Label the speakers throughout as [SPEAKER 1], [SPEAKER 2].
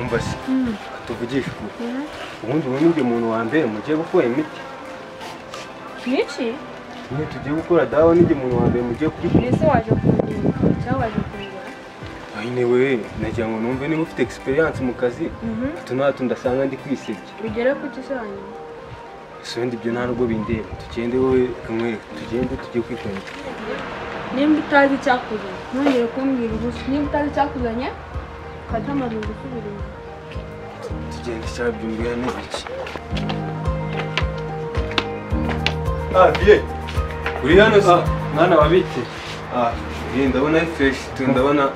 [SPEAKER 1] Umva se tuvugishe ukuri. Ubundi ubundi umuntu wa mbere mugiye gukora imiti.
[SPEAKER 2] Iki?
[SPEAKER 1] Ni tugiye gukora dawa n'indi muntu wa mbere mugiye kubikora.
[SPEAKER 2] Ese waje kundeba cyangwa waje kundeba?
[SPEAKER 1] Anyway, nagira ngo numve niba ufite experience mu kazi. Hato na hato ndasanga ndi kwisebya.
[SPEAKER 2] Bigere ku ki se hanyuma?
[SPEAKER 1] Ese wenda ibyo nta nubwo bindeba. Tugende wowe kamwe, tugende tujye kwikora.
[SPEAKER 2] Nimba utazi icyakuzanye, ntongere kumbwira ubusa. Nimba utazi icyakuzanye, ukajya amaze gusubira inyuma.
[SPEAKER 1] Tugende cyabyumvira ni iki? Ah, bien. Uri hano se?
[SPEAKER 3] Mwana wa bite?
[SPEAKER 1] Ah, bien, ndabona ari fresh, ndabona.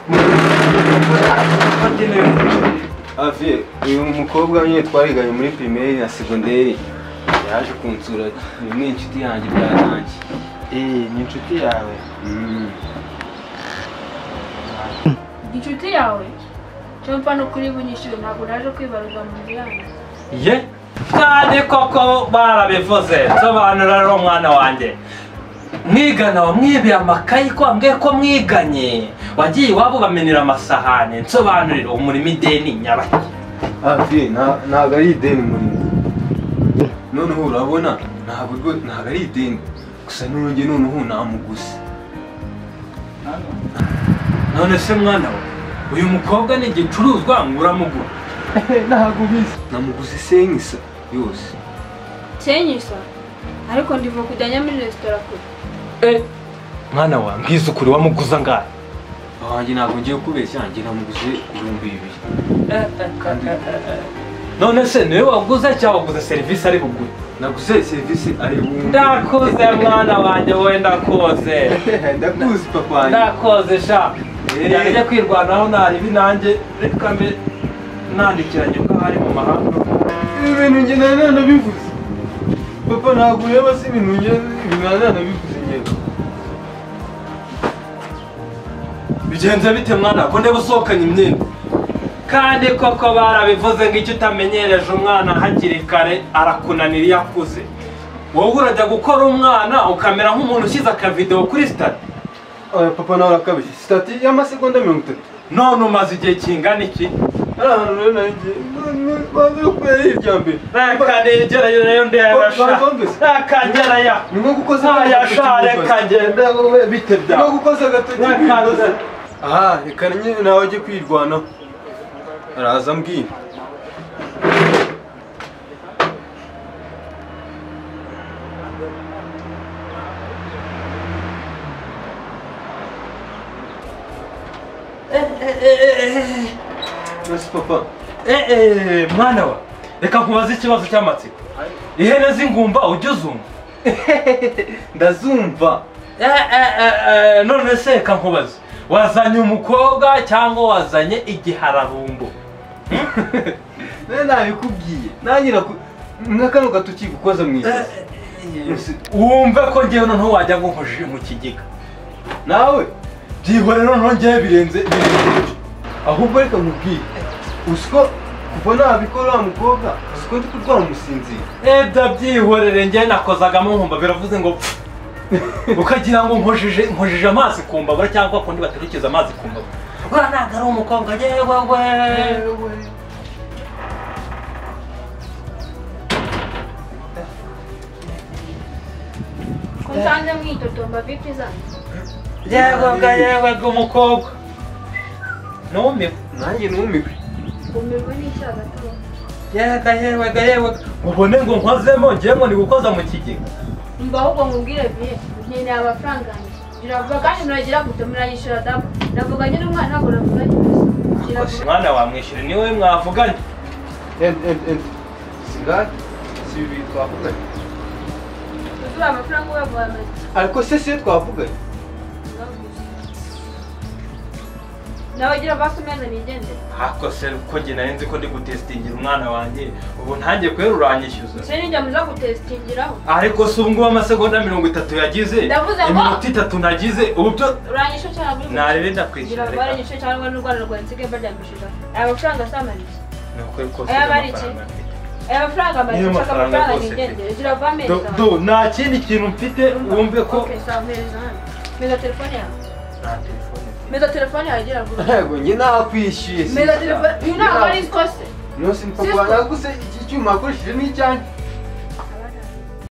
[SPEAKER 1] Ah, bien, uyu mukobwa nyine twariganye muri primaire na secondaire. Yaje kunsura, ni inshuti yanjye byarangiye.
[SPEAKER 3] Ni inshuti yawe?
[SPEAKER 2] Inshuti yawe? Cyo mfa no kuri bunyishyure ntabwo naje kwibaruza mu nzu yanyu.
[SPEAKER 4] Ye? Kandi koko barabivuze, sobanura rero mwana wanjye. Mwigana wamwibiye amakayi ko wambwiye ko mwiganye. Wagiye iwabo bamenera amasahane, nsobanurira umurimo ideni nyabaki.
[SPEAKER 1] Ah, bien, ntabwo ari ideni murimo. Noneho urabona ntabwo ari ideni. Gusa nonge noneho namuguze.
[SPEAKER 4] None se mwana we, uyu mukobwa ni igicuruzwa nguramugura?
[SPEAKER 1] Ntabwo bizi. Namuguze senkisa yose.
[SPEAKER 2] Senkisa? Ariko ndivuga kujyanya muri restaurant kure.
[SPEAKER 4] Mwana wa, mbwiza ukuri wamuguza ngahe?
[SPEAKER 1] Wanjye ntabwo ngiye kubeshya, njye namuguze 2000. Kandi
[SPEAKER 4] none se niwe waguze cyangwa waguze serivisi ari bugure?
[SPEAKER 1] Naguze serivisi ari bugure.
[SPEAKER 4] Ndakuze mwana wanjye wowe, ndakuze.
[SPEAKER 1] Ndakuze papa wanjye.
[SPEAKER 4] Ndakuze sha. Yajya kwirwanaho naribi nanjye reka mbe nandikiranye ko hari mu mahanga.
[SPEAKER 1] Ibi bintu njye nari nanabivuze. Papa ntabwo ureba se ibintu njye nari nanabivuze njye.
[SPEAKER 4] Bigenze bite mwana ko ndeba usohokanye imyenda? Kandi koko barabivuze ngo icyo utamenyereje umwana hakiri kare arakunanira iyo akuze. Wowe urajya gukora umwana ukamera nk'umuntu ushyize akavideo kuri stati.
[SPEAKER 1] Oya papa nawe urakabije. Stati y'amasegonda 30.
[SPEAKER 4] None umaze igihe kingana iki?
[SPEAKER 1] Ari ahantu rero nari ngiye. Banza gukorera irya mbere.
[SPEAKER 4] Reka nigerayo ndeba sha. Reka ngerayo.
[SPEAKER 1] Ni nko gukoza
[SPEAKER 4] agatoki. Reka ngende wowe bite byawe.
[SPEAKER 1] Ni nko gukoza agatoki. Aha, reka nyine nawe ajye kwirwanaho. Araza ambwira. Nasi papa.
[SPEAKER 4] Mwana wa, reka nkubaze ikibazo cy'amatsiko. Ihene z'ingumba ujya uzumva?
[SPEAKER 1] Ndazumva.
[SPEAKER 4] None se reka nkubaze, wazanye umukobwa cyangwa wazanye igihararumbo?
[SPEAKER 1] Nari nabikubwiye. Nanjye nka kano gatoki gukoza mu ijosi.
[SPEAKER 4] Wumve ko ngewe noneho wajya ngo nkojeje mu kigega.
[SPEAKER 1] Nawe byihore noneho ngewe birenze birenze. Ahubwo reka nkubwire, usiko kuva nabikora wa mukobwa, usiko ndi kurwara umusinziro.
[SPEAKER 4] Ebya byihorere ngewe nakozagamo nkumva biravuze ngo ukagira ngo nkojeje amazi ku mbabura cyangwa kundi baterekeza amazi ku mbabura. Uriya ntabwo ari umukobwa yewe we.
[SPEAKER 2] Ko nsanze mwitotomba vipi zanyu?
[SPEAKER 4] Yewe ga yewe ga umukobwa. Numiwe.
[SPEAKER 1] Nanjye numiwe.
[SPEAKER 2] Umirwe n'icyaha gato.
[SPEAKER 4] Yega yewe ga yewe. Ubone ngo nkozemo ngiye ngo ni gukoza mu kigega.
[SPEAKER 2] Mba ahubwo nkubwire biye, nkeneye amafaranga yanjye. Biravuga kandi muragira gute muranyishyura dabo. Navuganye n'umwana ntabwo navuganye gusa.
[SPEAKER 4] Mwana wamwishyura ni wowe mwavuganye.
[SPEAKER 1] Singahe? Si bibiri twavuganye.
[SPEAKER 2] Uzura amafaranga uyaguha make.
[SPEAKER 1] Ariko se siyo twavuganye?
[SPEAKER 2] Nawe gira basi umeze nigendere.
[SPEAKER 4] Ako se ko njye nari nzi ko ndi gutestingira umwana wanjye, ubu ntangiye kwera uranyishyuza.
[SPEAKER 2] Se ninjya muza gutestingiraho.
[SPEAKER 4] Ariko se ubu ngubu amasegonda 30 yagize, iminota 3 nagize, ubu byo
[SPEAKER 2] uranyishyura cyangwa uri
[SPEAKER 4] narebe ndakwishyura.
[SPEAKER 2] Gira baranyishyura cyangwa n'urwara rwa nsige baryamishije. Aya mafaranga asamanitse.
[SPEAKER 4] Nuko kose
[SPEAKER 2] aya bariki. Aya mafaranga amaze amafaranga nigendere. Gira vameza.
[SPEAKER 4] Do nta kindi kintu mfite wumve ko
[SPEAKER 2] Okay, sawa mpereza hano. Mpereza telefone yawe.
[SPEAKER 4] Nta telefone mfite.
[SPEAKER 2] Meza telefone yawe gira vuba.
[SPEAKER 1] Yego njye nakwishyuye.
[SPEAKER 2] Meza telefone, uyu ntabwo ari ikose.
[SPEAKER 1] No simpakwana guse iki cyuma akoresheje ni icyanjye.